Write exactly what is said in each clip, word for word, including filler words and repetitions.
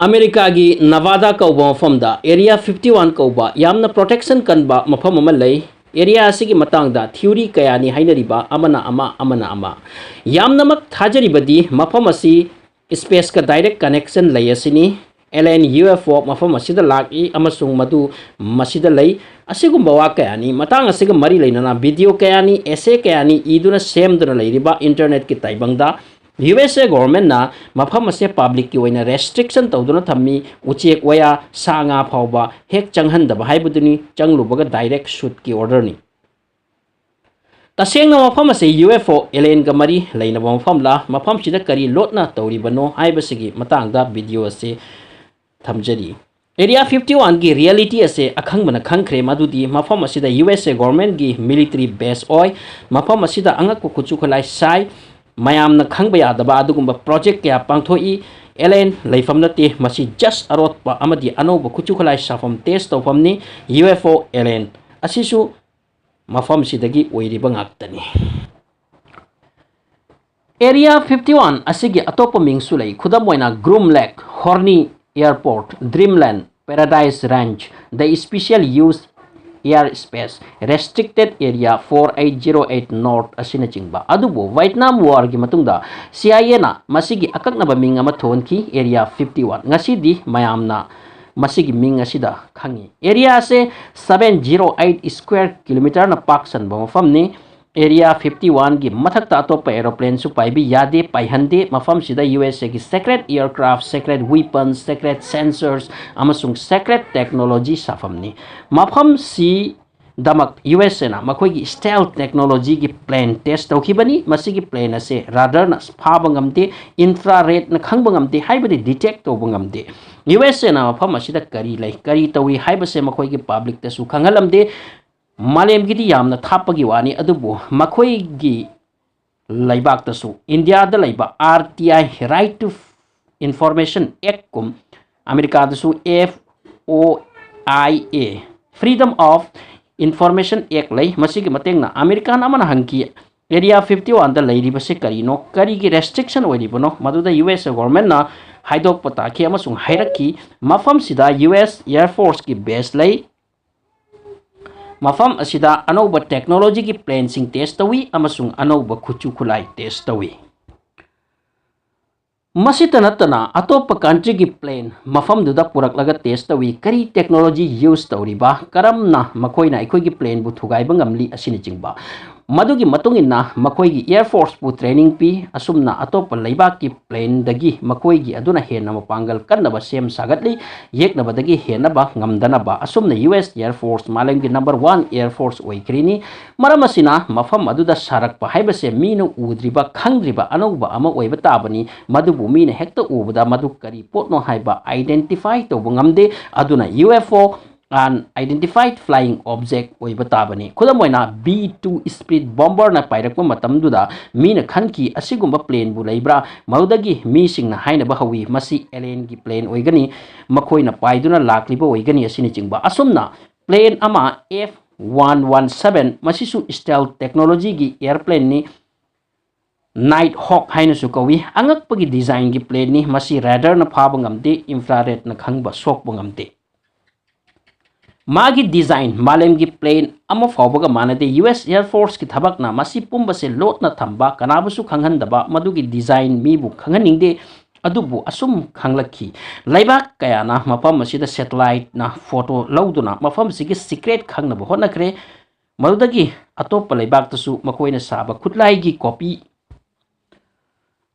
ꯑꯃꯦꯔꯤꯀꯥꯒꯤ ꯅꯚꯥꯗꯥ ꯀꯧꯕ ꯃꯐꯝꯗ Area fifty one ꯀꯧꯕ ꯌꯥꯝꯅ protection ꯀꯟꯕ ꯃꯐꯝ ꯑꯃ ꯂꯩ꯫ Area ꯑꯁꯤꯒꯤ ꯃꯇꯥꯡꯗ theory ꯀꯌꯥꯅꯤ ꯍꯥꯏꯅꯔꯤꯕ, ꯑꯃꯅ ꯑꯃ, ꯑꯃꯅ ꯑꯃ꯫ ꯌꯥꯝꯅꯃꯛ ꯊꯥꯖꯔꯤꯕꯗꯤ ꯃꯐꯝ ꯑꯁꯤ spaceꯀ direct connection ꯂꯩ ꯑꯁꯤꯅꯤ꯫ Alien UFO ꯃꯐꯝ ꯑꯁꯤꯗ ꯂꯥꯛꯏ ꯑꯃꯁꯨꯡ ꯃꯗꯨ ꯃꯁꯤꯗ ꯂꯩ꯫ ꯑꯁꯤꯒꯨꯝꯕ ꯋꯥ ꯀꯌꯥꯅꯤ, ꯃꯇꯥꯡ ꯑꯁꯤꯒ ꯃꯔꯤ ꯂꯩꯅꯅ video ꯀꯌꯥꯅꯤ, essay ꯀꯌꯥꯅꯤ ꯏꯗꯨꯅ ꯁꯦꯝꯗꯨꯅ ꯂꯩꯔꯤꯕ internetꯀꯤ ꯇꯥꯏꯕꯪꯗ, USA governmentꯅ ꯃꯐꯝ ꯑꯁꯦ publicꯀꯤ ꯑꯣꯏꯅ restriction ꯇꯧꯗꯨꯅ ꯊꯝꯃꯤ꯫ ꯎꯆꯦꯛ ꯋꯥꯌꯥ, ꯁꯥ ꯉꯥ ꯐꯥꯎꯕ ꯍꯦꯛ ꯆꯪꯍꯟꯗꯕ ꯍꯥꯏꯕꯗꯨꯅꯤ꯫ ꯆꯪꯂꯨꯕꯒ direct shootꯀꯤ orderꯅꯤ꯫ ꯇꯁꯦꯡꯅ ꯃꯐꯝ ꯑꯁꯤ UFO alienꯒ ꯃꯔꯤ ꯂꯩꯅꯕ ꯃꯐꯝꯂ, ꯃꯐꯝꯁꯤꯗ ꯀꯔꯤ ꯂꯣꯠꯅ ꯇꯧꯔꯤꯕꯅꯣ ꯍꯥꯏꯕꯁꯤꯒꯤ ꯃꯇꯥꯡꯗ video ꯑꯁꯤ ꯊꯝꯖꯔꯤ꯫ Area fifty oneꯒꯤ reality ꯑꯁꯦ ꯑꯈꯪꯕꯅ ꯈꯪꯈ꯭ꯔꯦ, ꯃꯗꯨꯗꯤ ꯃꯐꯝ ꯑꯁꯤꯗ USA governmentꯀꯤ military base ꯑꯣꯏ꯫ ꯃꯐꯝ ꯑꯁꯤꯗ ꯑꯉꯛꯄ ꯈꯨꯠꯁꯨ ꯈꯨꯠꯂꯥꯏ ꯁꯥꯏ꯫ ꯃꯌꯥꯝꯅ ꯈꯪꯕ ꯌꯥꯗꯕ ꯑꯗꯨꯒꯨꯝꯕ project ꯀꯌꯥ ꯄꯥꯡꯊꯣꯛꯏ꯫ Alien ꯂꯩꯐꯝ ꯅꯠꯇꯦ, ꯃꯁꯤ just ꯑꯔꯣꯠꯄ ꯑꯃꯗꯤ ꯑꯅꯧꯕ ꯈꯨꯠꯁꯨ ꯈꯨꯠꯂꯥꯏ ꯁꯥꯐꯝ test ꯇꯧꯐꯝꯅꯤ꯫ UFO alien ꯑꯁꯤꯁꯨ ꯃꯐꯝꯁꯤꯗꯒꯤ ꯑꯣꯏꯔꯤꯕ ꯉꯥꯛꯇꯅꯤ꯫ Area fifty one ꯑꯁꯤꯒꯤ ꯑꯇꯣꯞꯄ ꯃꯤꯡꯁꯨ ꯂꯩ꯫ ꯈꯨꯗꯝ ꯑꯣꯏꯅ, Groom Lake, Horne Airport, Dreamland, Paradise Range, the Special Use Airspace, Restricted Area four eight zero eight North ꯑꯁꯤꯅꯆꯤꯡꯕ꯫ ꯑꯗꯨꯕꯨ Vietnam Warꯒꯤ ꯃꯇꯨꯡꯗ CIAꯅ ꯃꯁꯤꯒꯤ ꯑꯀꯛꯅꯕ ꯃꯤꯡ ꯑꯃ ꯊꯣꯟꯈꯤ, Area fifty one꯫ ꯉꯁꯤꯗꯤ ꯃꯌꯥꯝꯅ ꯃꯁꯤꯒꯤ ꯃꯤꯡ ꯑꯁꯤꯗ ꯈꯪꯉꯤ꯫ Area ꯑꯁꯦ seven zero eight square kilometerꯅ ꯄꯥꯛ ꯆꯟꯕ ꯃꯐꯝꯅꯤ꯫ Area fifty oneꯒꯤ ꯃꯊꯛꯇ ꯑꯇꯣꯞꯄ aeroplaneꯁꯨ ꯄꯥꯏꯕ ꯌꯥꯗꯦ, ꯄꯥꯏꯍꯟꯗꯦ꯫ ꯃꯐꯝꯁꯤꯗ USAꯒꯤ secret aircraft, secret weapons, secret sensors ꯑꯃꯁꯨꯡ secret technology ꯁꯥꯐꯝꯅꯤ꯫ ꯃꯐꯝꯁꯤꯗꯃꯛ USAꯅ ꯃꯈꯣꯏꯒꯤ stealth technologyꯒꯤ plane test ꯇꯧꯈꯤꯕꯅꯤ꯫ ꯃꯁꯤꯒꯤ plane ꯑꯁꯦ radarꯅ ꯐꯥꯕ ꯉꯝꯗꯦ, infraredꯅ ꯈꯪꯕ ꯉꯝꯗꯦ, ꯍꯥꯏꯕꯗꯤ detect ꯇꯧꯕ ꯉꯝꯗꯦ꯫ USAꯅ ꯃꯐꯝ ꯑꯁꯤꯗ ꯀꯔꯤ ꯂꯩ, ꯀꯔꯤ ꯇꯧꯔꯤ ꯍꯥꯏꯕꯁꯦ ꯃꯈꯣꯏꯒꯤ publicꯇꯁꯨ ꯈꯪꯍꯜꯂꯝꯗꯦ꯫ ꯃꯥꯂꯦꯝꯒꯤꯗꯤ ꯌꯥꯝꯅ ꯊꯥꯞꯄꯒꯤ ꯋꯥꯅꯤ, ꯑꯗꯨꯕꯨ ꯃꯈꯣꯏꯒꯤ ꯂꯩꯕꯥꯛꯇꯁꯨ, ꯏꯟꯗꯤꯌꯥꯗ ꯂꯩꯕ RTI, Right to Information Act ꯀꯨꯝ, ꯑꯃꯦꯔꯤꯀꯥꯗꯁꯨ FOIA, Freedom of Information Act ꯂꯩ꯫ ꯃꯁꯤꯒꯤ ꯃꯇꯦꯡꯅ ꯑꯃꯦꯔꯤꯀꯥꯟ ꯑꯃꯅ ꯍꯪꯈꯤ, Area fifty oneꯗ ꯂꯩꯔꯤꯕꯁꯤ ꯀꯔꯤꯅꯣ, ꯀꯔꯤꯒꯤ restriction ꯑꯣꯏꯔꯤꯕꯅꯣ? ꯃꯗꯨꯗ USA governmentꯅ ꯍꯥꯏꯗꯣꯛꯄ ꯇꯥꯈꯤ ꯑꯃꯁꯨꯡ ꯍꯥꯏꯔꯛꯈꯤ, ꯃꯐꯝꯁꯤꯗ ꯌꯨ ꯑꯦꯁ Air Forceꯀꯤ base ꯂꯩ꯫ ꯃꯐꯝ ꯑꯁꯤꯗ ꯑꯅꯧꯕ technologyꯒꯤ planeꯁꯤꯡ test ꯇꯧꯏ ꯑꯃꯁꯨꯡ ꯑꯅꯧꯕ ꯈꯨꯠꯁꯨ ꯈꯨꯠꯂꯥꯏ test ꯇꯧꯏ꯫ ꯃꯁꯤꯇ ꯅꯠꯇꯅ ꯑꯇꯣꯞꯄ countryꯒꯤ plane ꯃꯐꯝꯗꯨꯗ ꯄꯨꯔꯛꯂꯒ test ꯇꯧꯏ꯫ ꯀꯔꯤ technology use ꯇꯧꯔꯤꯕ, ꯀꯔꯝꯅ ꯃꯈꯣꯏꯅ ꯑꯩꯈꯣꯏꯒꯤ planeꯕꯨ ꯊꯨꯒꯥꯏꯕ ꯉꯝꯂꯤ ꯑꯁꯤꯅꯆꯤꯡꯕ꯫ ꯃꯗꯨꯒꯤ ꯃꯇꯨꯡ ꯏꯟꯅ ꯃꯈꯣꯏꯒꯤ Air Forceꯄꯨ training ꯄꯤ꯫ ꯑꯁꯨꯝꯅ ꯑꯇꯣꯞꯄ ꯂꯩꯕꯥꯛꯀꯤ planeꯗꯒꯤ ꯃꯈꯣꯏꯒꯤ ꯑꯗꯨꯅ ꯍꯦꯟꯅ ꯃꯄꯥꯡꯒꯜ ꯀꯟꯅꯕ ꯁꯦꯝ ꯁꯥꯒꯠꯂꯤ꯫ ꯌꯦꯛꯅꯕꯗꯒꯤ ꯍꯦꯟꯅꯕ ꯉꯝꯗꯅꯕ꯫ ꯑꯁꯨꯝꯅ ꯌꯨ ꯑꯦꯁ Air Force ꯃꯥꯂꯦꯝꯒꯤ number one air force ꯑꯣꯏꯈ꯭ꯔꯤꯅꯤ꯫ ꯃꯔꯝ ꯑꯁꯤꯅ ꯃꯐꯝ ꯑꯗꯨꯗ ꯁꯥꯔꯛꯄ ꯍꯥꯏꯕꯁꯦ ꯃꯤꯅ ꯎꯗ꯭ꯔꯤꯕ, ꯈꯪꯗ꯭ꯔꯤꯕ ꯑꯅꯧꯕ ꯑꯃ ꯑꯣꯏꯕ ꯇꯥꯕꯅꯤ꯫ ꯃꯗꯨꯕꯨ ꯃꯤꯅ ꯍꯦꯛꯇ ꯎꯕꯗ ꯃꯗꯨ ꯀꯔꯤ ꯄꯣꯠꯅꯣ ꯍꯥꯏꯕ identify ꯇꯧꯕ ꯉꯝꯗꯦ꯫ ꯑꯗꯨꯅ U F O, unidentified flying object, ꯑꯣꯏꯕ ꯇꯥꯕꯅꯤ꯫ ꯈꯨꯗꯝ ꯑꯣꯏꯅ, B two Spirit bomberꯅ ꯄꯥꯏꯔꯛꯄ ꯃꯇꯝꯗꯨꯗ ꯃꯤꯅ ꯈꯟꯈꯤ, "ꯑꯁꯤꯒꯨꯝꯕ planeꯕꯨ ꯂꯩꯕ꯭ꯔꯥ?" ꯃꯗꯨꯗꯒꯤ ꯃꯤꯁꯤꯡꯅ ꯍꯥꯏꯅꯕ ꯍꯧꯋꯤ, "ꯃꯁꯤ alienꯒꯤ plane ꯑꯣꯏꯒꯅꯤ, ꯃꯈꯣꯏꯅ ꯄꯥꯏꯗꯨꯅ ꯂꯥꯛꯂꯤꯕ ꯑꯣꯏꯒꯅꯤ" ꯑꯁꯤꯅꯆꯤꯡꯕ꯫ ꯑꯁꯨꯝꯅ plane ꯑꯃ F one one seven, ꯃꯁꯤꯁꯨ stealth technologyꯒꯤ airplaneꯅꯤ, Night Hawk ꯍꯥꯏꯅꯁꯨ ꯀꯧꯏ꯫ ꯑꯉꯛꯄꯒꯤ designꯒꯤ planeꯅꯤ꯫ ꯃꯁꯤ radarꯅ ꯐꯥꯕ ꯉꯝꯗꯦ, infraredꯅ ꯈꯪꯕ ꯁꯣꯛꯄ ꯉꯝꯗꯦ꯫ ꯃꯥꯒꯤ design ꯃꯥꯂꯦꯝꯒꯤ plane ꯑꯃ ꯐꯥꯎꯕꯒ ꯃꯥꯟꯅꯗꯦ꯫ ꯌꯨ ꯑꯦꯁ Air Forceꯀꯤ ꯊꯕꯛꯅ ꯃꯁꯤ ꯄꯨꯝꯕꯁꯦ ꯂꯣꯠꯅ ꯊꯝꯕ, ꯀꯅꯥꯕꯨꯁꯨ ꯈꯪꯍꯟꯗꯕ, ꯃꯗꯨꯒꯤ design ꯃꯤꯕꯨ ꯈꯪꯍꯟꯅꯤꯡꯗꯦ꯫ ꯑꯗꯨꯕꯨ ꯑꯁꯨꯝ ꯈꯪꯂꯛꯈꯤ, ꯂꯩꯕꯥꯛ ꯀꯌꯥꯅ ꯃꯐꯝ ꯑꯁꯤꯗ satelliteꯅ photo ꯂꯧꯗꯨꯅ ꯃꯐꯝꯁꯤꯒꯤ secret ꯈꯪꯅꯕ ꯍꯣꯠꯅꯈ꯭ꯔꯦ꯫ ꯃꯗꯨꯗꯒꯤ ꯑꯇꯣꯞꯄ ꯂꯩꯕꯥꯛꯇꯁꯨ ꯃꯈꯣꯏꯅ ꯁꯥꯕ ꯈꯨꯠꯂꯥꯏꯒꯤ copy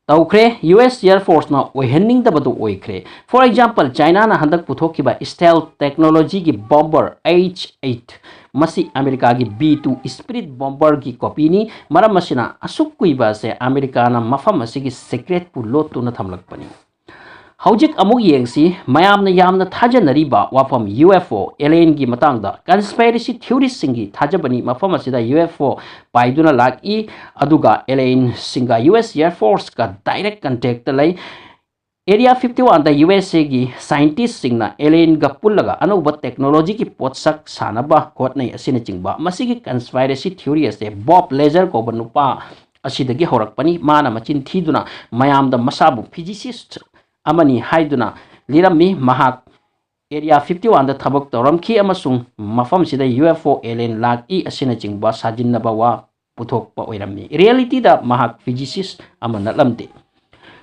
ꯇꯧꯈ꯭ꯔꯦ꯫ ꯌꯨ ꯑꯦꯁ Air Forceꯅ ꯑꯣꯏꯍꯟꯅꯤꯡꯗꯕꯗꯨ ꯑꯣꯏꯈ꯭ꯔꯦ꯫ For example, Chinaꯅ ꯍꯟꯗꯛ ꯄꯨꯊꯣꯛꯈꯤꯕ stealth technologyꯒꯤ bomber H eight, ꯃꯁꯤ ꯑꯃꯦꯔꯤꯀꯥꯒꯤ B two Spirit bomberꯒꯤ copyꯅꯤ꯫ ꯃꯔꯝ ꯑꯁꯤꯅ, ꯑꯁꯨꯛ ꯀꯨꯏꯕ ꯑꯁꯦ ꯑꯃꯦꯔꯤꯀꯥꯅ ꯃꯐꯝ ꯑꯁꯤꯒꯤ secretꯄꯨ ꯂꯣꯠꯇꯨꯅ ꯊꯝꯂꯛꯄꯅꯤ꯫ ꯍꯧꯖꯤꯛ ꯑꯃꯨꯛ ꯌꯦꯡꯁꯤ, ꯃꯌꯥꯝꯅ ꯌꯥꯝꯅ ꯊꯥꯖꯅꯔꯤꯕ ꯋꯥꯐꯝ, ꯌꯨ ꯑꯦꯐ ꯑꯣ, alienꯒꯤ ꯃꯇꯥꯡꯗ conspiracy theoristꯁꯤꯡꯒꯤ ꯊꯥꯖꯕꯅꯤ꯫ ꯃꯐꯝ ꯑꯁꯤꯗ ꯌꯨ ꯑꯦꯐ ꯑꯣ ꯄꯥꯏꯗꯨꯅ ꯂꯥꯛꯏ, ꯑꯗꯨꯒ alienꯁꯤꯡꯒ ꯌꯨ ꯑꯦꯁ Air Forceꯀ direct contactꯇ ꯂꯩ꯫ Area fifty oneꯗ ꯌꯨ ꯑꯦꯁ ꯑꯦꯒꯤ scientistꯁꯤꯡꯅ alienꯒ ꯄꯨꯜꯂꯒ ꯑꯅꯧꯕ technologyꯒꯤ ꯄꯣꯠꯁꯛ ꯁꯥꯅꯕ ꯍꯣꯠꯅꯩ ꯑꯁꯤꯅꯆꯤꯡꯕ꯫ ꯃꯁꯤꯒꯤ conspiracy theory ꯑꯁꯦ Bob Lazar ꯀꯧꯕ ꯅꯨꯄꯥ ꯑꯁꯤꯗꯒꯤ ꯍꯧꯔꯛꯄꯅꯤ꯫ ꯃꯥꯅ ꯃꯆꯤꯟ ꯊꯤꯗꯨꯅ ꯃꯌꯥꯝꯗ ꯃꯁꯥꯕꯨ physicist ꯑꯃꯅꯤ ꯍꯥꯏꯗꯨꯅ ꯂꯤꯔꯝꯃꯤ꯫ ꯃꯍꯥꯛ Area fifty one ꯗ ꯊꯕꯛ ꯇꯧꯔꯝꯈꯤ ꯑꯃꯁꯨꯡ ꯃꯐꯝꯁꯤꯗ U F O alien ꯂꯥꯛꯏ ꯑꯁꯤꯅꯆꯤꯡꯕ ꯁꯥꯖꯤꯟꯅꯕ ꯋꯥ ꯄꯨꯊꯣꯛꯄ ꯑꯣꯏꯔꯝꯃꯤ꯫ Reality ꯗ ꯃꯍꯥꯛ physicist ꯑꯃ ꯅꯠꯂꯝꯗꯦ꯫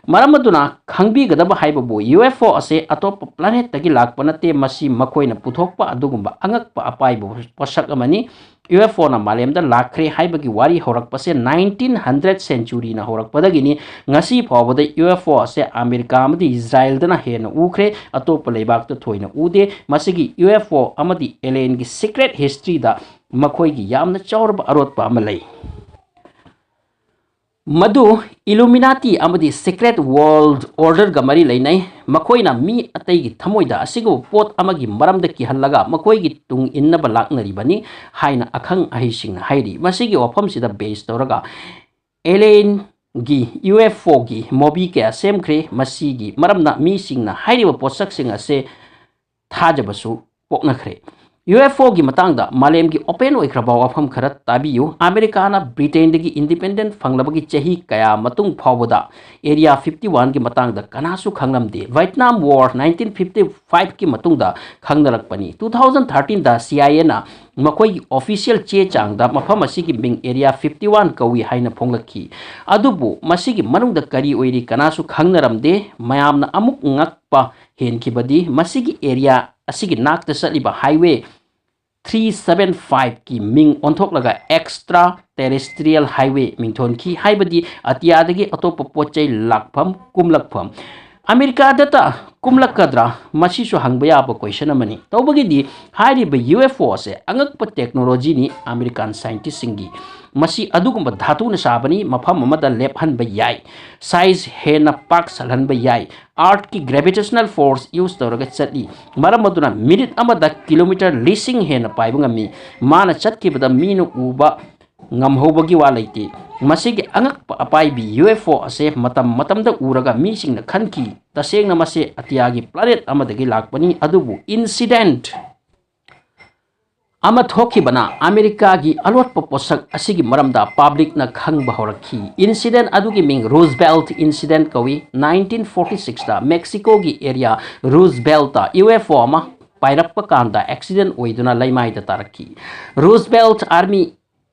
ꯃꯔꯝ ꯑꯗꯨꯅ ꯈꯪꯕꯤꯒꯗꯕ ꯍꯥꯏꯕꯕꯨ U F O ꯑꯁꯦ ꯑꯇꯣꯞꯄ planet ꯇꯒꯤ ꯂꯥꯛꯄ ꯅꯠꯇꯦ, ꯃꯁꯤ ꯃꯈꯣꯏꯅ ꯄꯨꯊꯣꯛꯄ ꯑꯗꯨꯒꯨꯝꯕ ꯑꯉꯛꯄ ꯑꯄꯥꯏꯕ ꯄꯣꯠꯁꯛ ꯑꯃꯅꯤ꯫ U F O ꯅ ꯃꯥꯂꯦꯝꯗ ꯂꯥꯛꯈ꯭ꯔꯦ ꯍꯥꯏꯕꯒꯤ ꯋꯥꯔꯤ ꯍꯧꯔꯛꯄꯁꯦ nineteen hundred century ꯅ ꯍꯧꯔꯛꯄꯗꯒꯤꯅꯤ꯫ ꯉꯁꯤ ꯐꯥꯎꯕꯗ U F O ꯑꯁꯦ ꯑꯃꯦꯔꯤꯀꯥ ꯑꯃꯗꯤ ꯏꯖꯔꯥꯏꯜꯗꯅ ꯍꯦꯟꯅ ꯎꯈ꯭ꯔꯦ, ꯑꯇꯣꯞꯄ ꯂꯩꯕꯥꯛꯇ ꯊꯣꯏꯅ ꯎꯗꯦ꯫ ꯃꯁꯤꯒꯤ U F O ꯑꯃꯗꯤ alien ꯒꯤ secret history ꯗ ꯃꯈꯣꯏꯒꯤ ꯌꯥꯝꯅ ꯆꯥꯎꯔꯕ ꯑꯔꯣꯠꯄ ꯑꯃ ꯂꯩ꯫ ꯃꯗꯨ Illuminati ꯑꯃꯗꯤ Secret World Order ꯒ ꯃꯔꯤ ꯂꯩꯅꯩ꯫ ꯃꯈꯣꯏꯅ ꯃꯤ ꯑꯇꯩꯒꯤ ꯊꯃꯣꯏꯗ ꯑꯁꯤꯒꯨꯝꯕ ꯄꯣꯠ ꯑꯃꯒꯤ ꯃꯔꯝꯗ ꯀꯤꯍꯜꯂꯒ ꯃꯈꯣꯏꯒꯤ ꯇꯨꯡ ꯏꯟꯅꯕ ꯂꯥꯛꯅꯔꯤꯕꯅꯤ ꯍꯥꯏꯅ ꯑꯈꯪ ꯑꯍꯩꯁꯤꯡꯅ ꯍꯥꯏꯔꯤ꯫ ꯃꯁꯤꯒꯤ ꯋꯥꯐꯝꯁꯤꯗ base ꯇꯧꯔꯒ alien ꯒꯤ, U F O ꯒꯤ movie ꯀꯌꯥ ꯁꯦꯝꯈ꯭ꯔꯦ꯫ ꯃꯁꯤꯒꯤ ꯃꯔꯝꯅ ꯃꯤꯁꯤꯡꯅ ꯍꯥꯏꯔꯤꯕ ꯄꯣꯠꯁꯛꯁꯤꯡ ꯑꯁꯦ ꯊꯥꯖꯕꯁꯨ ꯄꯣꯛꯅꯈ꯭ꯔꯦ꯫ U F O ꯒꯤ ꯃꯇꯥꯡꯗ ꯃꯥꯂꯦꯝꯒꯤ open ꯑꯣꯏꯈ꯭ꯔꯕ ꯋꯥꯐꯝ ꯈꯔ ꯇꯥꯕꯤꯌꯨ꯫ ꯑꯃꯦꯔꯤꯀꯥꯅ ꯕ꯭ꯔꯤꯇꯦꯟꯗꯒꯤ independent ꯐꯪꯂꯕꯒꯤ ꯆꯍꯤ ꯀꯌꯥ ꯃꯇꯨꯡ ꯐꯥꯎꯕꯗ Area fifty one ꯒꯤ ꯃꯇꯥꯡꯗ ꯀꯅꯥꯁꯨ ꯈꯪꯂꯝꯗꯦ꯫ Vietnam War nineteen fifty five ꯀꯤ ꯃꯇꯨꯡꯗ ꯈꯪꯅꯔꯛꯄꯅꯤ꯫ Two thousand thirteen the C I A ꯅ ꯃꯈꯣꯏꯒꯤ official ꯆꯦ ꯆꯥꯡꯗ ꯃꯐꯝ ꯑꯁꯤꯒꯤ ꯃꯤꯡ Area fifty one ꯀꯧꯏ ꯍꯥꯏꯅ ꯐꯣꯡꯂꯛꯈꯤ꯫ ꯑꯗꯨꯕꯨ ꯃꯁꯤꯒꯤ ꯃꯅꯨꯡꯗ ꯀꯔꯤ ꯑꯣꯏꯔꯤ ꯀꯅꯥꯁꯨ ꯈꯪꯅꯔꯝꯗꯦ꯫ ꯃꯌꯥꯝꯅ ꯑꯃꯨꯛ ꯉꯛꯄ ꯍꯦꯟꯈꯤꯕꯗꯤ ꯃꯁꯤꯒꯤ area ꯑꯁꯤꯒꯤ ꯅꯥꯛꯇ ꯆꯠꯂꯤꯕ highway three seven five ꯀꯤ ꯃꯤꯡ ꯑꯣꯟꯊꯣꯛꯂꯒ extra terrestrial highway ꯃꯤꯡꯊꯣꯟꯈꯤ, ꯍꯥꯏꯕꯗꯤ ꯑꯇꯤꯌꯥꯗꯒꯤ ꯑꯇꯣꯞꯄ ꯄꯣꯠ ꯆꯩ ꯂꯥꯛꯐꯝ, ꯀꯨꯝꯂꯛꯐꯝ꯫ ꯑꯃꯦꯔꯤꯀꯥꯗꯇ ꯀꯨꯝꯂꯛꯀꯗ꯭ꯔꯥ? ꯃꯁꯤꯁꯨ ꯍꯪꯕ ꯌꯥꯕ question ꯑꯃꯅꯤ꯫ ꯇꯧꯕꯒꯤꯗꯤ ꯍꯥꯏꯔꯤꯕ U F O ꯑꯁꯦ ꯑꯉꯛꯄ technology ꯅꯤ American scientist ꯁꯤꯡꯒꯤ꯫ ꯃꯁꯤ ꯑꯗꯨꯒꯨꯝꯕ ꯙꯥꯇꯨꯅ ꯁꯥꯕꯅꯤ, ꯃꯐꯝ ꯑꯃꯗ ꯂꯦꯞꯍꯟꯕ ꯌꯥꯏ, size ꯍꯦꯟꯅ ꯄꯥꯛ ꯁꯜꯍꯟꯕ ꯌꯥꯏ, Earth ꯀꯤ gravitational force use ꯇꯧꯔꯒ ꯆꯠꯂꯤ꯫ ꯃꯔꯝ ꯑꯗꯨꯅ minute ꯑꯃꯗ kilometre ꯂꯤꯁꯤꯡ ꯍꯦꯟꯅ ꯄꯥꯏꯕ ꯉꯝꯃꯤ꯫ ꯃꯥꯅ ꯆꯠꯈꯤꯕꯗ ꯃꯤꯅ ꯎꯕ ꯉꯝꯍꯧꯕꯒꯤ ꯋꯥ ꯂꯩꯇꯦ꯫ ꯃꯁꯤꯒꯤ ꯑꯉꯛꯄ ꯑꯄꯥꯏꯕꯤ U F O ꯑꯁꯦ ꯃꯇꯝ ꯃꯇꯝꯗ ꯎꯔꯒ ꯃꯤꯁꯤꯡꯅ ꯈꯟꯈꯤ, ꯇꯁꯦꯡꯅ ꯃꯁꯤ ꯑꯇꯤꯌꯥꯒꯤ planet ꯑꯃꯗꯒꯤ ꯂꯥꯛꯄꯅꯤ, ꯑꯗꯨꯕꯨ incident ꯑꯃ ꯊꯣꯛꯈꯤꯕꯅ ꯑꯃꯦꯔꯤꯀꯥꯒꯤ ꯑꯂꯣꯠꯄ ꯄꯣꯠꯁꯛ ꯑꯁꯤꯒꯤ ꯃꯔꯝꯗ ꯄꯕ꯭ꯂꯤꯛꯅ ꯈꯪꯕ ꯍꯧꯔꯛꯈꯤ꯫ ꯏꯟꯁꯤꯗꯦꯟ ꯑꯗꯨꯒꯤ ꯃꯤꯡ ꯔꯨꯖꯕꯦꯜꯠ ꯏꯟꯁꯤꯗꯦꯟ ꯀꯧꯏ꯫ ꯅꯥꯏꯟꯇꯤꯟ ꯐꯣꯔꯇꯤ ꯁꯤꯛꯁꯇ ꯃꯦꯛꯁꯤꯀꯣꯒꯤ ꯑꯦꯔꯤꯌꯥ ꯔꯨꯖꯕꯦꯜꯠꯇ ꯌꯨ ꯑꯦꯐ ꯑꯣ ꯑꯃ ꯄꯥꯏꯔꯛꯄ ꯀꯥꯟꯗ ꯑꯦꯛꯁꯤꯗꯦꯟ ꯑꯣꯏꯗꯨꯅ ꯂꯩꯃꯥꯏꯗ ꯇꯥꯔꯛꯈꯤ꯫ ꯔꯨꯖꯕꯦꯜꯠ ꯑꯥꯔꯃꯤ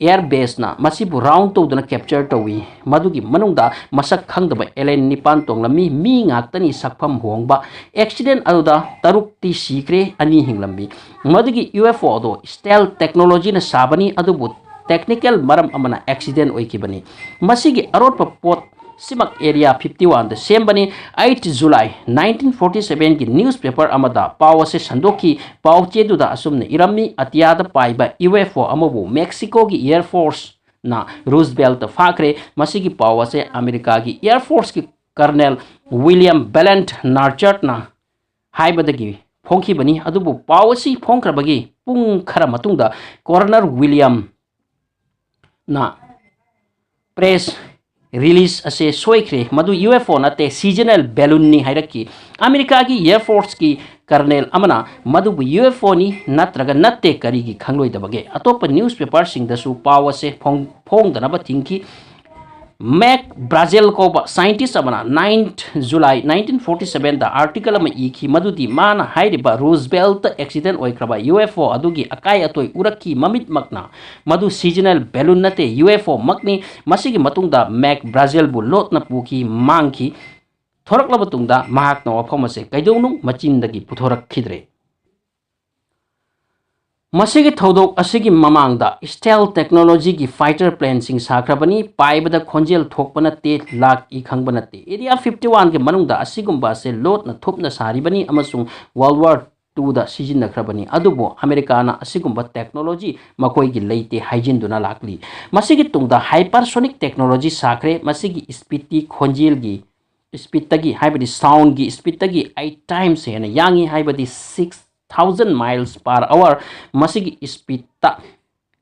ꯑꯦꯌꯔ ꯕꯦꯁꯅ ꯃꯁꯤꯕꯨ ꯔꯥꯎꯟ ꯇꯧꯗꯨꯅ ꯀꯦꯞꯆꯔ ꯇꯧꯏ꯫ ꯃꯗꯨꯒꯤ ꯃꯅꯨꯡꯗ ꯃꯁꯛ ꯈꯪꯗꯕ ꯑꯦꯂꯦꯟ ꯅꯤꯄꯥꯟ ꯇꯣꯡꯂꯝꯃꯤ꯫ ꯃꯤ ꯉꯥꯛꯇꯅꯤ ꯁꯛꯐꯝ ꯍꯣꯡꯕ꯫ ꯑꯦꯛꯁꯤꯗꯦꯟ ꯑꯗꯨꯗ ꯇꯔꯨꯛꯇꯤ ꯁꯤꯈ꯭ꯔꯦ, ꯑꯅꯤ ꯍꯤꯡꯂꯝꯃꯤ꯫ ꯃꯗꯨꯒꯤ ꯌꯨ ꯑꯦꯐ ꯑꯣ ꯑꯗꯨ ꯁ꯭ꯇꯦꯜ ꯇꯦꯛꯅꯣꯂꯣꯖꯤꯅ ꯁꯥꯕꯅꯤ, ꯑꯗꯨꯕꯨ ꯇꯦꯛꯅꯤꯀꯦꯜ ꯃꯔꯝ ꯑꯃꯅ ꯑꯦꯛꯁꯤꯗꯦꯟ ꯑꯣꯏꯈꯤꯕꯅꯤ꯫ ꯃꯁꯤꯒꯤ ꯑꯔꯣꯠꯄ ꯄꯣꯠ ꯁꯤꯃꯛ ꯑꯦꯔꯤꯌꯥ ꯐꯤꯐꯇꯤ ꯋꯥꯟꯗ ꯁꯦꯝꯕꯅꯤ꯫ ꯑꯩꯠ ꯖꯨꯂꯥꯏ ꯅꯥꯏꯟꯇꯤꯟ ꯐꯣꯔꯇꯤ ꯁꯚꯦꯟꯒꯤ ꯅ꯭ꯌꯨꯁꯄꯦꯄꯔ ꯑꯃꯗ ꯄꯥꯎ ꯑꯁꯤ ꯁꯟꯗꯣꯛꯈꯤ꯫ ꯄꯥꯎ ꯆꯦꯗꯨꯗ ꯑꯁꯨꯝꯅ ꯏꯔꯝꯃꯤ, "ꯑꯇꯤꯌꯥꯗ ꯄꯥꯏꯕ ꯌꯨ ꯑꯦꯐ ꯑꯣ ꯑꯃꯕꯨ ꯃꯦꯛꯁꯤꯀꯣꯒꯤ ꯑꯦꯌꯔ ꯐꯣꯔꯁꯅ ꯔꯨꯖꯕꯦꯜꯠꯇ ꯐꯥꯈ꯭ꯔꯦ"꯫ ꯃꯁꯤꯒꯤ ꯄꯥꯎ ꯑꯁꯤ ꯑꯃꯦꯔꯤꯀꯥꯒꯤ ꯑꯦꯌꯔ ꯐꯣꯔꯁꯀꯤ ꯀꯔꯅꯦꯜ ꯋꯤꯂꯤꯌꯝ ꯕꯦꯂꯦꯟꯠ ꯅꯥꯔꯆꯥꯔꯠꯅ ꯍꯥꯏꯕꯗꯒꯤ ꯐꯣꯡꯈꯤꯕꯅꯤ꯫ ꯑꯗꯨꯕꯨ ꯄꯥꯎ ꯑꯁꯤ ꯐꯣꯡꯈ꯭ꯔꯕꯒꯤ ꯄꯨꯡ ꯈꯔ ꯃꯇꯨꯡꯗ ꯀꯔꯅꯦꯜ ꯋꯤꯂꯤꯌꯝꯅ ꯄ꯭ꯔꯦꯁ ꯔꯤꯂꯤꯖ ꯑꯁꯦ ꯁꯣꯏꯈ꯭ꯔꯦ, ꯃꯗꯨ ꯌꯨ ꯑꯦꯐ ꯑꯣ ꯅꯠꯇꯦ, ꯁꯤꯖꯅꯦꯜ ꯕꯦꯂꯨꯟꯅꯤ ꯍꯥꯏꯔꯛꯈꯤ꯫ ꯑꯃꯦꯔꯤꯀꯥꯒꯤ ꯑꯦꯌꯔ ꯐꯣꯔꯁꯀꯤ ꯀꯔꯅꯦꯜ ꯑꯃꯅ ꯃꯗꯨꯕꯨ ꯌꯨ ꯑꯦꯐ ꯑꯣꯅꯤ ꯅꯠꯇ꯭ꯔꯒ ꯅꯠꯇꯦ ꯀꯔꯤꯒꯤ ꯈꯪꯂꯣꯏꯗꯕꯒꯦ? ꯑꯇꯣꯞꯄ ꯅ꯭ꯌꯨꯁꯄꯦꯄꯔꯁꯤꯡꯗꯁꯨ ꯄꯥꯎ ꯑꯁꯦ ꯐꯣꯡ-, ꯐꯣꯡꯗꯅꯕ ꯊꯤꯡꯈꯤ꯫ ꯃꯦꯛ ꯕ꯭ꯔꯥꯖꯦꯜ ꯀꯧꯕ ꯁꯥꯏꯟꯇꯤꯁ ꯑꯃꯅ ꯅꯥꯏꯟ ꯖꯨꯂꯥꯏ ꯅꯥꯏꯟꯇꯤꯟ ꯐꯣꯔꯇꯤ ꯁꯚꯦꯟꯗ ꯑꯥꯔꯇꯤꯀꯜ ꯑꯃ ꯏꯈꯤ, ꯃꯗꯨꯗꯤ ꯃꯥꯅ ꯍꯥꯏꯔꯤꯕ ꯔꯨꯖꯕꯦꯜꯠꯇ ꯑꯦꯛꯁꯤꯗꯦꯟ ꯑꯣꯏꯈ꯭ꯔꯕ ꯌꯨ ꯑꯦꯐ ꯑꯣ ꯑꯗꯨꯒꯤ ꯑꯀꯥꯏ ꯑꯇꯣꯏ ꯎꯔꯛꯈꯤ꯫ ꯃꯃꯤꯠꯃꯛꯅ ꯃꯗꯨ ꯁꯤꯖꯅꯦꯜ ꯕꯦꯂꯨꯟ ꯅꯠꯇꯦ, ꯌꯨ ꯑꯦꯐ ꯑꯣ ꯃꯛꯅꯤ꯫ ꯃꯁꯤꯒꯤ ꯃꯇꯨꯡꯗ ꯃꯦꯛ ꯕ꯭ꯔꯥꯖꯦꯜꯕꯨ ꯂꯣꯠꯅ ꯄꯨꯈꯤ, ꯃꯥꯡꯈꯤ꯫ ꯊꯣꯔꯛꯂꯕ ꯇꯨꯡꯗ ꯃꯍꯥꯛꯅ ꯋꯥꯐꯝ ꯑꯁꯤ ꯀꯩꯗꯧꯅꯨꯡ ꯃꯆꯤꯟꯗꯒꯤ ꯄꯨꯊꯣꯔꯛꯈꯤꯗ꯭ꯔꯦ꯫ ꯃꯁꯤꯒꯤ ꯊꯧꯗꯣꯛ ꯑꯁꯤꯒꯤ ꯃꯃꯥꯡꯗ ꯁ꯭ꯇꯦꯜ ꯇꯦꯛꯅꯣꯂꯣꯖꯤꯒꯤ ꯐꯥꯏꯇꯔ ꯄ꯭ꯂꯦꯟꯁꯤꯡ ꯁꯥꯈ꯭ꯔꯕꯅꯤ꯫ ꯄꯥꯏꯕꯗ ꯈꯣꯟꯖꯦꯜ ꯊꯣꯛꯄ ꯅꯠꯇꯦ, ꯂꯥꯛꯏ ꯈꯪꯕ ꯅꯠꯇꯦ꯫ ꯑꯦꯔꯤꯌꯥ ꯐꯤꯐꯇꯤ ꯋꯥꯟꯒꯤ ꯃꯅꯨꯡꯗ ꯑꯁꯤꯒꯨꯝꯕ ꯑꯁꯤ ꯂꯣꯠꯅ ꯊꯨꯞꯅ ꯁꯥꯔꯤꯕꯅꯤ ꯑꯃꯁꯨꯡ ꯋꯥꯔꯜ ꯋꯥꯔ ꯇꯨꯗ ꯁꯤꯖꯤꯟꯅꯈ꯭ꯔꯕꯅꯤ꯫ ꯑꯗꯨꯕꯨ ꯑꯃꯦꯔꯤꯀꯥꯅ ꯑꯁꯤꯒꯨꯝꯕ ꯇꯦꯛꯅꯣꯂꯣꯖꯤ ꯃꯈꯣꯏꯒꯤ ꯂꯩꯇꯦ ꯍꯥꯏꯖꯤꯟꯗꯨꯅ ꯂꯥꯛꯂꯤ꯫ ꯃꯁꯤꯒꯤ ꯇꯨꯡꯗ ꯍꯥꯏꯄꯔꯁꯣꯅꯤꯛ ꯇꯦꯛꯅꯣꯂꯣꯖꯤ ꯁꯥꯈ꯭ꯔꯦ꯫ ꯃꯁꯤꯒꯤ ꯁ꯭ꯄꯤꯠꯇꯤ ꯈꯣꯟꯖꯦꯜꯒꯤ ꯁ꯭ꯄꯤꯠꯇꯒꯤ, ꯍꯥꯏꯕꯗꯤ ꯁꯥꯎꯟꯒꯤ ꯁ꯭ꯄꯤꯠꯇꯒꯤ ꯑꯩꯠ ꯇꯥꯏꯝꯁ ꯍꯦꯟꯅ ꯌꯥꯡꯏ, ꯍꯥꯏꯕꯗꯤ ꯁꯤꯛꯁ ꯊꯥꯎꯖꯟ ꯃꯥꯏꯜꯁ ꯄꯥꯔ ꯑꯋꯥꯔ꯫ ꯃꯁꯤꯒꯤ ꯁ꯭ꯄꯤꯠꯇ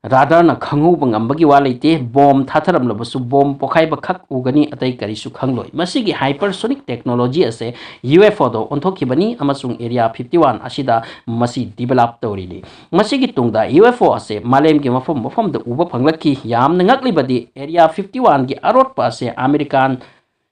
Radarꯅ ꯈꯪꯍꯧꯕ ꯉꯝꯕꯒꯤ ꯋꯥ ꯂꯩꯇꯦ꯫ ꯕꯣꯝ ꯊꯥꯊꯔꯝꯂꯕꯁꯨ ꯕꯣꯝ ꯄꯣꯈꯥꯏꯕ ꯈꯛ ꯎꯒꯅꯤ, ꯑꯇꯩ ꯀꯔꯤꯁꯨ ꯈꯪꯂꯣꯏ꯫ ꯃꯁꯤꯒꯤ hypersonic technology ꯑꯁꯦ UFOꯗ ꯑꯣꯟꯊꯣꯛꯈꯤꯕꯅꯤ ꯑꯃꯁꯨꯡ Area fifty one ꯑꯁꯤꯗ ꯃꯁꯤ develop ꯇꯧꯔꯤꯅꯤ꯫ ꯃꯁꯤꯒꯤ ꯇꯨꯡꯗ UFO ꯑꯁꯦ ꯃꯥꯂꯦꯝꯒꯤ ꯃꯐꯝ ꯃꯐꯝꯗ ꯎꯕ ꯐꯪꯂꯛꯈꯤ꯫ ꯌꯥꯝꯅ ꯉꯛꯂꯤꯕꯗꯤ Area fifty one ꯒꯤ ꯑꯔꯣꯠꯄ ꯑꯁꯦ American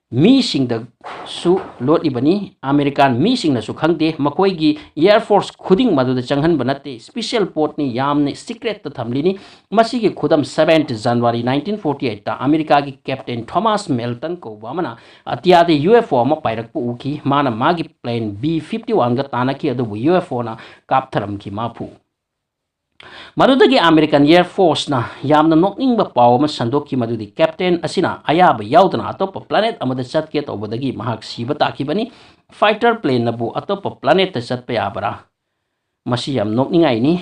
ꯃꯤꯁꯤꯡꯗꯁꯨ ꯂꯣꯠꯂꯤꯕꯅꯤ꯫ American ꯃꯤꯁꯤꯡꯅꯁꯨ ꯈꯪꯗꯦ꯫ ꯃꯈꯣꯏꯒꯤ air force ꯈꯨꯗꯤꯡ ꯃꯗꯨꯗ ꯆꯪꯍꯟꯕ ꯅꯠꯇꯦ꯫ Special ꯄꯣꯠꯅꯤ, ꯌꯥꯝꯅ secretꯇ ꯊꯝꯂꯤꯅꯤ꯫ ꯃꯁꯤꯒꯤ ꯈꯨꯗꯝ seventh January nineteen forty eightꯇ Americaꯒꯤ Captain Thomas Melton ꯀꯧꯕ ꯑꯃꯅ ꯑꯇꯤꯌꯥꯗ UFO ꯑꯃ ꯄꯥꯏꯔꯛꯄ ꯎꯈꯤ꯫ ꯃꯥꯅ ꯃꯥꯒꯤ plane B fifty oneꯒ ꯇꯥꯟꯅꯈꯤ, ꯑꯗꯨꯕꯨ UFOꯅ ꯀꯥꯞꯊꯔꯝꯈꯤ ꯃꯥꯕꯨ꯫ ꯃꯗꯨꯗꯒꯤ American Air Forceꯅ ꯌꯥꯝꯅ ꯅꯣꯛꯅꯤꯡꯕ ꯄꯥꯎ ꯑꯃ ꯁꯟꯗꯣꯛꯈꯤ, ꯃꯗꯨꯗꯤ captain ꯑꯁꯤꯅ ꯑꯌꯥꯕ ꯌꯥꯎꯗꯅ ꯑꯇꯣꯞꯄ planet ꯑꯃꯗ ꯆꯠꯀꯦ ꯇꯧꯕꯗꯒꯤ ꯃꯍꯥꯛ ꯁꯤꯕ ꯇꯥꯈꯤꯕꯅꯤ꯫ Fighter planeꯅꯕꯨ ꯑꯇꯣꯞꯄ planetꯇ ꯆꯠꯄ ꯌꯥꯕꯔꯥ? ꯃꯁꯤ ꯌꯥꯝ ꯅꯣꯛꯅꯤꯡꯉꯥꯏꯅꯤ꯫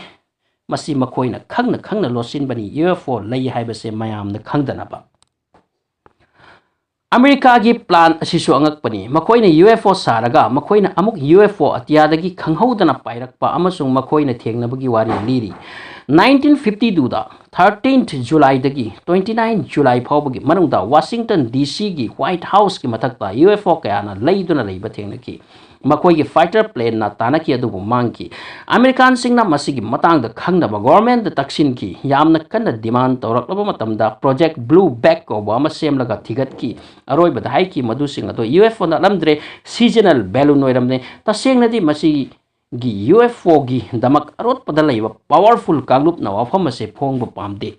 ꯃꯁꯤ ꯃꯈꯣꯏꯅ ꯈꯪꯅ ꯈꯪꯅ ꯂꯣꯠꯁꯤꯟꯕꯅꯤ, UFO ꯂꯩ ꯍꯥꯏꯕꯁꯦ ꯃꯌꯥꯝꯅ ꯈꯪꯗꯅꯕ꯫ Americaꯒꯤ plan ꯑꯁꯤꯁꯨ ꯑꯉꯛꯄꯅꯤ꯫ ꯃꯈꯣꯏꯅ UFO ꯁꯥꯔꯒ ꯃꯈꯣꯏꯅ ꯑꯃꯨꯛ UFO ꯑꯇꯤꯌꯥꯗꯒꯤ ꯈꯪꯍꯧꯗꯅ ꯄꯥꯏꯔꯛꯄ ꯑꯃꯁꯨꯡ ꯃꯈꯣꯏꯅ ꯊꯦꯡꯅꯕꯒꯤ ꯋꯥꯔꯤ ꯂꯤꯔꯤ꯫ Nineteen fifty twoꯗ thirteenth Julyꯗꯒꯤ twenty nine July ꯐꯥꯎꯕꯒꯤ ꯃꯅꯨꯡꯗ Washington DCꯒꯤ White Houseꯀꯤ ꯃꯊꯛꯇ UFO ꯀꯌꯥꯅ ꯂꯩꯗꯨꯅ ꯂꯩꯕ ꯊꯦꯡꯅꯈꯤ꯫ ꯃꯈꯣꯏꯒꯤ fighter planeꯅ ꯇꯥꯟꯅꯈꯤ ꯑꯗꯨꯕꯨ ꯃꯥꯡꯈꯤ꯫ Americanꯁꯤꯡꯅ ꯃꯁꯤꯒꯤ ꯃꯇꯥꯡꯗ ꯈꯪꯅꯕ governmentꯗ ꯇꯛꯁꯤꯟꯈꯤ꯫ ꯌꯥꯝꯅ ꯀꯟꯅ demand ꯇꯧꯔꯛꯂꯕ ꯃꯇꯝꯗ Project Blue Back ꯀꯧꯕ ꯑꯃ ꯁꯦꯝꯂꯒ ꯊꯤꯒꯠꯈꯤ꯫ ꯑꯔꯣꯏꯕꯗ ꯍꯥꯏꯈꯤ, ꯃꯗꯨꯁꯤꯡ ꯑꯗꯨ UFO ꯅꯠꯂꯝꯗ꯭ꯔꯦ, seasonal balloon ꯑꯣꯏꯔꯝꯂꯦ꯫ ꯇꯁꯦꯡꯅꯗꯤ ꯃꯁꯤꯒꯤ UFOꯒꯤꯗꯃꯛ ꯑꯔꯣꯠꯄꯗ ꯂꯩꯕ powerful ꯀꯥꯡꯂꯨꯞꯅ ꯋꯥꯐꯝ ꯑꯁꯦ ꯐꯣꯡꯕ ꯄꯥꯝꯗꯦ꯫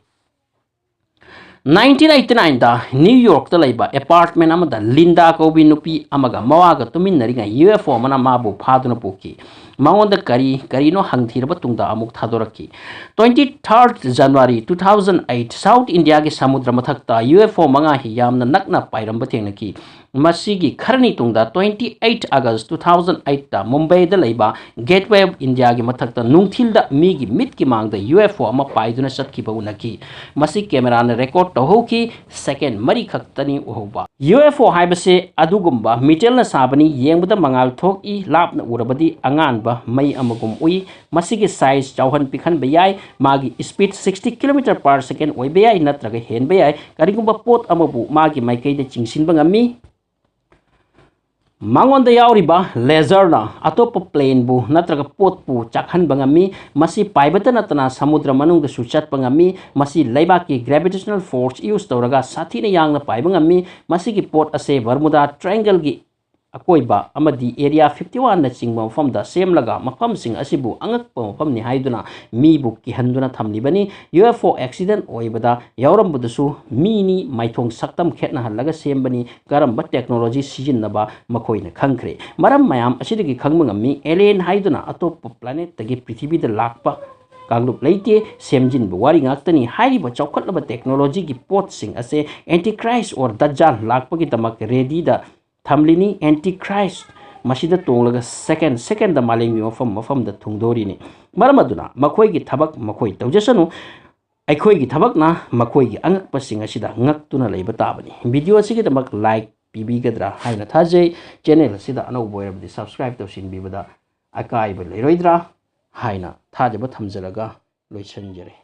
Nineteen eighty nineꯗ New Yorkꯇ ꯂꯩꯕ apartment ꯑꯃꯗ Linda ꯀꯧꯕꯤ ꯅꯨꯄꯤ ꯑꯃꯒ ꯃꯋꯥꯒ ꯇꯨꯃꯤꯟꯅꯔꯤꯉꯩ UFO ꯑꯃꯅ ꯃꯥꯕꯨ ꯐꯥꯗꯨꯅ ꯄꯨꯈꯤ꯫ ꯃꯉꯣꯟꯗ ꯀꯔꯤ ꯀꯔꯤꯅꯣ ꯍꯪꯊꯤꯔꯕ ꯇꯨꯡꯗ ꯑꯃꯨꯛ ꯊꯥꯗꯣꯔꯛꯈꯤ꯫ Twenty third January two thousand eight South Indiaꯒꯤ ꯁꯃꯨꯗ꯭ꯔ ꯃꯊꯛꯇ UFO ꯃꯉꯥ ꯌꯥꯝꯅ ꯅꯛꯅ ꯄꯥꯏꯔꯝꯕ ꯊꯦꯡꯅꯈꯤ꯫ ꯃꯁꯤꯒꯤ ꯈꯔꯅꯤ ꯇꯨꯡꯗ twenty eight August two thousand eightꯇ ꯃꯨꯝꯕꯥꯏꯗ ꯂꯩꯕ Gateway of Indiaꯒꯤ ꯃꯊꯛꯇ ꯅꯨꯡꯊꯤꯜꯗ ꯃꯤꯒꯤ ꯃꯤꯠꯀꯤ ꯃꯥꯡꯗ UFO ꯑꯃ ꯄꯥꯏꯗꯨꯅ ꯆꯠꯈꯤꯕ ꯎꯅꯈꯤ꯫ ꯃꯁꯤ cameraꯅ record ꯇꯧꯍꯧꯈꯤ꯫ Second ꯃꯔꯤ ꯈꯛꯇꯅꯤ ꯎꯍꯧꯕ꯫ UFO ꯍꯥꯏꯕꯁꯤ ꯑꯗꯨꯒꯨꯝꯕ ꯃꯤꯇꯦꯜꯅ ꯁꯥꯕꯅꯤ, ꯌꯦꯡꯕꯗ ꯃꯉꯥꯜ ꯊꯣꯛꯏ, ꯂꯥꯞꯅ ꯎꯔꯕꯗꯤ ꯑꯉꯥꯟꯕ ꯃꯩ ꯑꯃꯒꯨꯝ ꯎꯏ꯫ ꯃꯁꯤꯒꯤ ꯁꯥꯏꯖ ꯆꯥꯎꯍꯟ ꯄꯤꯛꯍꯟꯕ ꯌꯥꯏ, ꯃꯥꯒꯤ speed sixty kilometer per second ꯑꯣꯏꯕ ꯌꯥꯏ ꯅꯠꯇ꯭ꯔꯒ ꯍꯦꯟꯕ ꯌꯥꯏ꯫ ꯀꯔꯤꯒꯨꯝꯕ ꯄꯣꯠ ꯑꯃꯕꯨ ꯃꯥꯒꯤ ꯃꯥꯏꯀꯩꯗ ꯆꯤꯡꯁꯤꯟꯕ ꯉꯝꯃꯤ꯫ ꯃꯉꯣꯟꯗ ꯌꯥꯎꯔꯤꯕ ꯂꯦꯖꯔꯅ ꯑꯇꯣꯞꯄ ꯄ꯭ꯂꯦꯟꯕꯨ ꯅꯠꯇ꯭ꯔꯒ ꯄꯣꯠꯄꯨ ꯆꯥꯛꯍꯟꯕ ꯉꯝꯃꯤ꯫ ꯃꯁꯤ ꯄꯥꯏꯕꯇ ꯅꯠꯇꯅ ꯁꯃꯨꯗ꯭ꯔ ꯃꯅꯨꯡꯗꯁꯨ ꯆꯠꯄ ꯉꯝꯃꯤ꯫ ꯃꯁꯤ ꯂꯩꯕꯥꯛꯀꯤ gravitational force use ꯇꯧꯔꯒ ꯁꯥꯊꯤꯅ ꯌꯥꯡꯅ ꯄꯥꯏꯕ ꯉꯝꯃꯤ꯫ ꯃꯁꯤꯒꯤ ꯄꯣꯠ ꯑꯁꯦ ꯕꯔꯃꯨꯗꯥ ꯇ꯭ꯔꯥꯏꯡꯒꯜꯒꯤ ꯑꯀꯣꯏꯕ ꯑꯃꯗꯤ ꯑꯦꯔꯤꯌꯥ fifty one ꯅꯆꯤꯡꯕ ꯃꯐꯝꯗ ꯁꯦꯝꯂꯒ ꯃꯐꯝꯁꯤꯡ ꯑꯁꯤꯕꯨ ꯑꯉꯛꯄ ꯃꯐꯝꯅꯤ ꯍꯥꯏꯗꯨꯅ ꯃꯤꯕꯨ ꯀꯤꯍꯟꯗꯨꯅ ꯊꯝꯂꯤꯕꯅꯤ꯫ UFO accident ꯑꯣꯏꯕꯗ ꯌꯥꯎꯔꯝꯕꯗꯨꯁꯨ ꯃꯤꯅꯤ, ꯃꯥꯏꯊꯣꯡ ꯁꯛꯇꯝ ꯈꯦꯠꯅꯍꯜꯂꯒ ꯁꯦꯝꯕꯅꯤ꯫ ꯀꯔꯝꯕ technology ꯁꯤꯖꯤꯟꯅꯕ ꯃꯈꯣꯏꯅ ꯈꯪꯈ꯭ꯔꯦ꯫ ꯃꯔꯝ ꯃꯌꯥꯝ ꯑꯁꯤꯗꯒꯤ ꯈꯪꯕ ꯉꯝꯃꯤ, alien ꯍꯥꯏꯗꯨꯅ ꯑꯇꯣꯞꯄ planetꯇꯒꯤ ꯄ꯭ꯔꯤꯊꯤꯕꯤꯗ ꯂꯥꯛꯄ ꯀꯥꯡꯂꯨꯞ ꯂꯩꯇꯦ, ꯁꯦꯝꯖꯤꯟꯕ ꯋꯥꯔꯤ ꯉꯥꯛꯇꯅꯤ꯫ ꯍꯥꯏꯔꯤꯕ ꯆꯥꯎꯈꯠꯂꯕ technologyꯒꯤ ꯄꯣꯠꯁꯤꯡ ꯑꯁꯦ Antichrist or Dajjal ꯂꯥꯛꯄꯒꯤꯗꯃꯛ readyꯗ ꯊꯝꯂꯤꯅꯤ꯫ Antichrist ꯃꯁꯤꯗ ꯇꯣꯡꯂꯒ second secondꯗ ꯃꯥꯂꯦꯝꯒꯤ ꯃꯐꯝ ꯃꯐꯝꯗ ꯊꯨꯡꯗꯣꯔꯤꯅꯤ꯫ ꯃꯔꯝ ꯑꯗꯨꯅ ꯃꯈꯣꯏꯒꯤ ꯊꯕꯛ ꯃꯈꯣꯏ ꯇꯧꯖꯁꯅꯨ, ꯑꯩꯈꯣꯏꯒꯤ ꯊꯕꯛꯅ ꯃꯈꯣꯏꯒꯤ ꯑꯉꯛꯄꯁꯤꯡ ꯑꯁꯤꯗ ꯉꯛꯇꯨꯅ ꯂꯩꯕ ꯇꯥꯕꯅꯤ꯫ Video ꯑꯁꯤꯒꯤꯗꯃꯛ like ꯄꯤꯕꯤꯒꯗ꯭ꯔꯥ ꯍꯥꯏꯅ ꯊꯥꯖꯩ꯫ Channel ꯑꯁꯤꯗ ꯑꯅꯧꯕ ꯑꯣꯏꯔꯕꯗꯤ subscribe ꯇꯧꯁꯤꯟꯕꯤꯕꯗ ꯑꯀꯥꯏꯕ ꯂꯩꯔꯣꯏꯗ꯭ꯔꯥ ꯍꯥꯏꯅ ꯊꯥꯖꯕ ꯊꯝꯖꯔꯒ ꯂꯣꯏꯁꯤꯟꯖꯔꯦ꯫